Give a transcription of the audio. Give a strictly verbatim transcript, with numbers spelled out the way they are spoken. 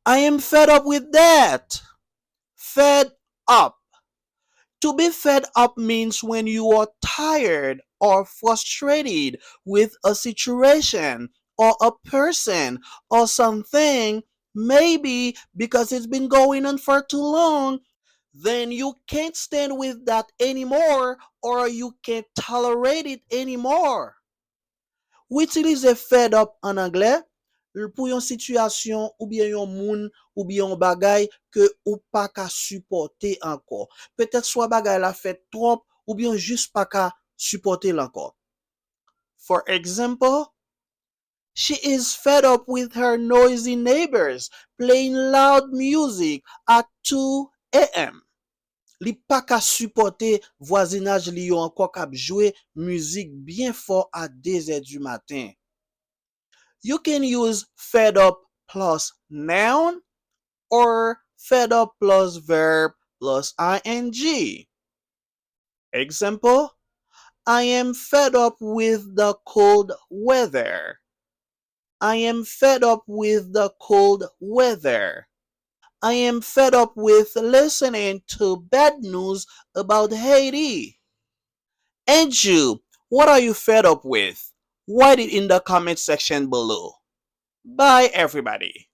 I am fed up with that. Fed up. To be fed up means when you are tired or frustrated with a situation or a person or something, maybe because it's been going on for too long, then you can't stand with that anymore or you can't tolerate it anymore. Ou itilize fed up an anglè pou yon sitiyasyon oubyen yon moun oubyen yon bagay ke ou pa ka sipòte ankò. Petèt swa bagay la fè twòp oubyen w jis pa ka sipòte l ankò. For example, she is fed up with her noisy neighbors playing loud music at two a m. Li pa ka sipòte vwazinaj li yo ankò k ap jwe mizik byen fò a de zè di maten. You can use fed up plus noun or fed up plus verb plus ing. Example, I am fed up with the cold weather. I am fed up with the cold weather. I am fed up with listening to bad news about Haiti. And you, what are you fed up with? Write it in the comment section below. Bye, everybody.